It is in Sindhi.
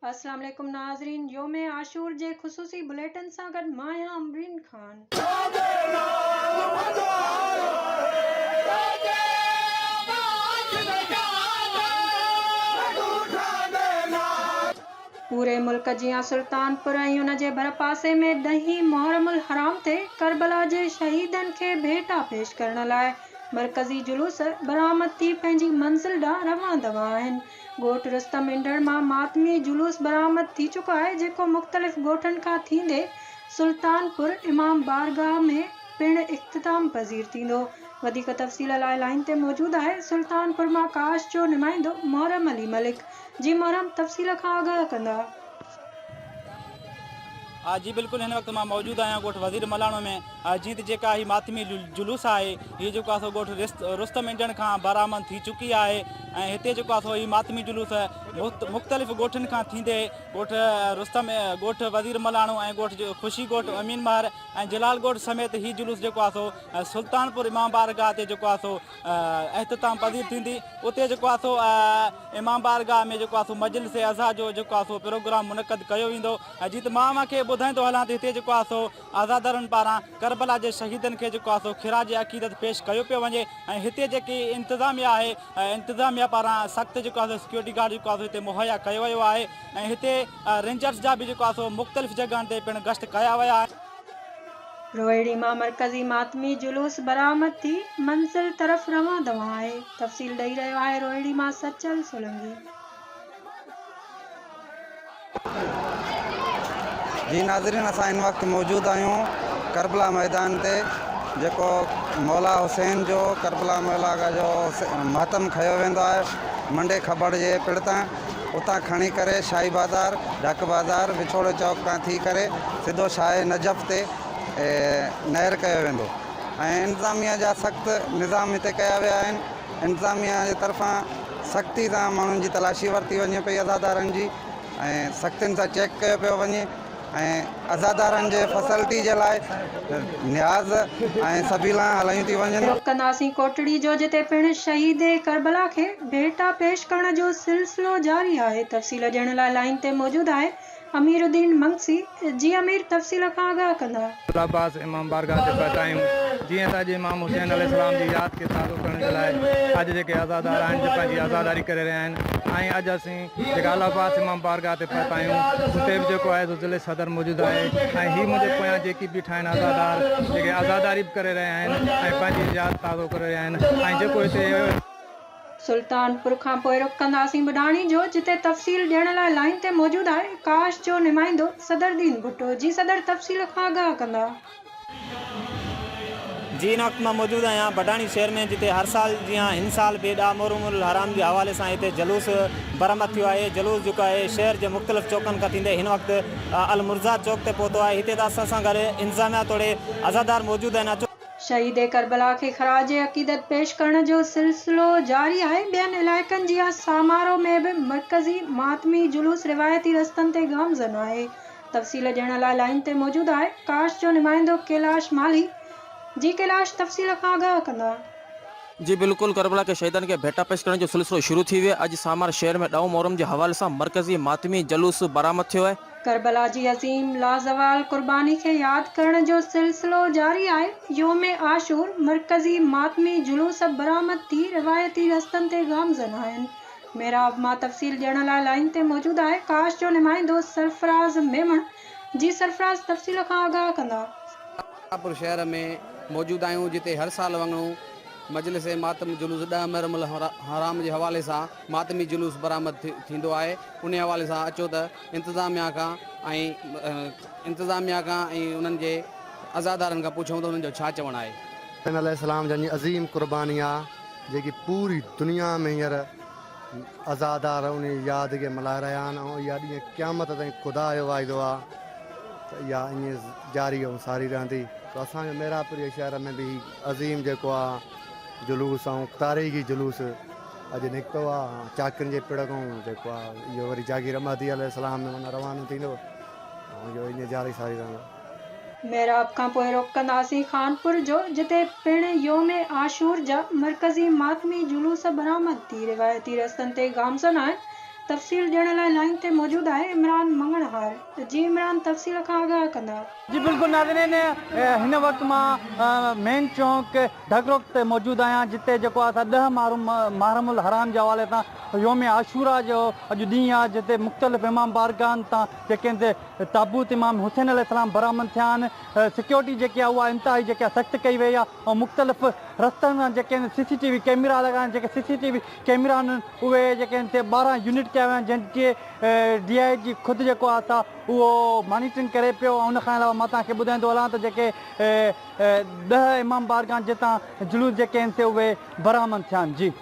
السلام عليڪم ناظرين يوم عاشور جي خصوصي بليٽن سان گڏ مان آهيان امبرين خان. پوري ملڪ جيان سلطانپور ۽ ان جي ڀرپاسي ۾ ڏهين محرم الحرام تي ڪربلا جي شهيدن کي ڀيٽا پيش ڪرڻ لاء مرڪزي جلوس برآمد ٿي پنهنجي منزل ڏانهن روان دوان آهن. ڳوٺ رستم انڍڙ مان ماتمي جلوس برآمد ٿي چڪو آهي جيڪو مختلف ڳوٺن کان ٿيندي سلطانپور امام بارگاهه ۾ پڻ اختتام پذير ٿيندو. وڌيڪ تفصيل لاء لائين تي موجود آهي سلطانپور مان ڪاش جو نمائندو محرم علي ملڪ. جي محرم تفصيل کان آگاهه ڪندا. جي بلڪل هن وقت مان موجود آهيان ڳوٺ وزير ملاڻو ۾ جيئن ته جيڪا هي ماتمي جلوس آهي هي جيڪو آهي سو ڳوٺ رستم انجڻ کان برآمد ٿي چڪي آهي ۽ هتي جيڪو آهي سو هي ماتمي جلوس مختلف ڳوٺن کان ٿيندي ڳوٺ رستم ڳوٺ وزير ملاڻو ۽ ڳوٺ خوشي ڳوٺ امين مهر ۽ جلال ڳوٺ سميت هي جلوس جيڪو آهي سو سلطانپور امام بارگاهه تي جيڪو آهي سو اختتام پذير ٿيندي اتي جيڪو آهي سو امام بارگاهه ۾ جيڪو آهي سو مجلس عزا جو جيڪو آهي سو پروگرام منعقد ڪيو ويندو جي ته مان اوهان کي ٻڌائيندو هلان ته هتي جيڪو آهي سو عزادارن پاران ڪربلا جي شهيدن کي جيڪو آهي سو خراج عقيدت پيش ڪيو پيو وڃي ۽ هتي جيڪي انتظاميا آهي انتظاميا پاران سخت جيڪو آهي سو سڪيورٽي گارڊ جيڪو آهي سو هتي مهيا ڪيو ويو آهي ۽ هتي رينجرز جا به جيڪو آهي سو مختلف جڳهن تي پڻ گشت ڪيا ويا آهن. روهڙي مان مرڪزي ماتمي جلوس برآمد ٿي منزل طرف روان دوان آهي، تفصيل ڏئي رهيو آهي روهڙي مان سچل سولنگي. جي ناظرين اسان هن وقت موجود آهيون ڪربلا ميدان تي جيڪو مولا حسين جو ڪربلا مولا جو ماتم کنيو ويندو آهي منڊي کٻڙ جي پڙ تان اتان کڻي ڪري شاهي بازار، ڍڪ بازار، وڇوڙو چوڪ کان ٿي ڪري سڌو شاهه نجف تي نهر ڪيو ويندو ۽ انتظاميا جا سخت نظام هتي ڪيا ويا آهن انتظاميا جي طرفان سختي سان ماڻهن جي تلاشي ورتي وڃي پئي عزادارن جي ۽ سختين سان چيڪ ڪيو پيو وڃي ۽ عزادارن جي فسلٽي جي لاء نياز ۽ سبيلان هلايون ٿي وڃن. رخ ڪنداسين ڪوٽڙي جو جتي پڻ شهيد ڪربلا کي ڀيٽا پيش ڪرڻ جو سلسلو جاري آهي تفصيل ڏيڻ لاء لائين تي موجود آهي امير الدين منگسي جي امير تفصيل کان آگاهه ڪندا. العباس امام بارگاهه تي پهتا آهيون جيئن ته اڄ امام حسين عليه السلام جي ياد کي تازو ڪرڻ جي لاء اڄ جيڪي عزادار آهن جي پنهنجي عزاداري ڪري رهيا آهن ۽ اڄ اسين جيڪا العباس امام بارگاهه تي پهتا آهيون اتي به جيڪو آهي سو ضلعي صدر موجود آهي ۽ هي منهنجي پويان جيڪي بيٺا آهن عزادار جيڪي عزاداري به ڪري رهيا آهن ۽ پنهنجي ياد تازو ڪري رهيا آهن ۽ جيڪو هتي سلطانپور کان پوء رخ ڪنداسين ٻڍاڻي جو جتي تفصيل ڏيڻ لاء لائين تي موجود آهي ڪاش جو نمائندو صدردين ڀٽو جي صدر تفصيل کان آگاهه ڪندا. جي هن وقت مان موجود آهيان بڊاڻي شهر ۾ جتي هر سال جيان هن سال به ڏاهه محرم الحرام جي حوالي سان هتي جلوس برآمد ٿيو آهي جلوس جيڪو آهي شهر جي مختلف چوڪن کان ٿيندي هن وقت المرزا چوڪ تي پهتو آهي هتي ته اسان سان گڏ انتظاميا توڙي عزادار موجود آهن اچو شهيد ڪربلا کي خراج عقيدت پيش ڪرڻ جو سلسلو جاري آهي، ٻين علائقن جيان سامارو ۾ به مرڪزي ماتمي جلوس روايتي رستن تي گامزن آهي، تفصيل ڏيڻ لاء لائين تي موجود آهي ڪاش جو نمائندو ڪيلاش مالهي، جي ڪيلاش تفصيل کان آگاهه ڪندا. جي بلڪل ڪربلا کي شهيدن کي ڀيٽا پيش ڪرڻ جو سلسلو شروع ٿي ويو آهي، اڄ سامار شهر ۾ ڏهون محرم جي حوالي سان مرڪزي ماتمي جلوس برآمد ٿيو آهي. ڪربلا جي عظيم لازوال قرباني کي ياد ڪرڻ جو سلسلو جاري آهي، يوم عاشور مرڪزي ماتمي جلوس برآمد ٿي روايتي رستن تي گامزن آهن، محراب مان تفصيل ڏيڻ لاء لائين تي موجود آهي ڪاش جو نمائندو سرفراز ميمڻ، جي سرفراز تفصيل کان آگاهه ڪندا. شاهپور شهر ۾ موجود آهيون جتي هر سال وڱڻو مجلس ماتم جلوس ڏهه محرم الحرام جي حوالي سان ماتمي جلوس برآمد ٿيندو آهي انهي حوالي سان اچو ته انتظاميا کان ۽ انتظاميا کان ۽ انهن جي عزادارن کان پڇون ته انهن جو ڇا چوڻ آهي. حسين عليه السلام جن جي عظيم قرباني آ جيڪي پوري دنيا ۾ هينئر عزادار انهي ياد کي ملهائي رهيا آهن ۽ اها ڏينهن قيامت تائين خدا جو واعدو آ ته اها ائين جاري ۽ ساري رهندي ته اسان جو ميراپور جي شهر ۾ به هي عظيم جيڪو آ جلوس ۽ تاريخي جلوس اڄ نڪتو آ چاڪرين جي پڙ کان جيڪو آ اهو وري جاگير مهدي عليه السلام ۾ معنيٰ روانو ٿيندو ۽ اهو ائين جاري ساري رهندو. محراب کان پوء رخ ڪنداسين خانپور جو جتي پڻ يوم عاشور جا مرڪزي ماتمي جلوس برآمد ٿي روايتي رستن تي گامزن آهن. تفصيل ڏيڻ لاء لائين تي موجود آهي عمران مڱڻهار جي عمران تفصيل کان آگاهه ڪندا. جي بلڪل ناظرين هن وقت مان مين چونڪ ڍڪروڪ تي موجود آهيان جتي جيڪو آهي سا ڏهه محرم الحرام جي حوالي سان يوم عاشورا جو اڄ ڏينهن آهي جتي مختلف امام بارگاهن تان جيڪي آهن سي تابوت امام حسين عليه السلام برآمد ٿيا آهن سيڪيورٽي جيڪي آهي اها انتهائي جيڪي آهي سخت ڪئي وئي آهي ۽ مختلف رستن تان جيڪي آهن سي سي ٽي وي ڪيميرا لڳا آهن جيڪي سي سي ٽي وي ڪيميرا آهن اهي جيڪي آهن سي 12 يونٽ ڪيا ويا آهن جنهن کي ڊي I جي خود جيڪو آهي سا اهو مانيٽرنگ ڪري پيو ۽ ان کان علاوه مان توهان کي ٻڌائيندو هلان ته جيڪي ڏهه امام بارگاهن جتان جلوس جيڪي آهن سي اهي برآمد ٿيا آهن جي.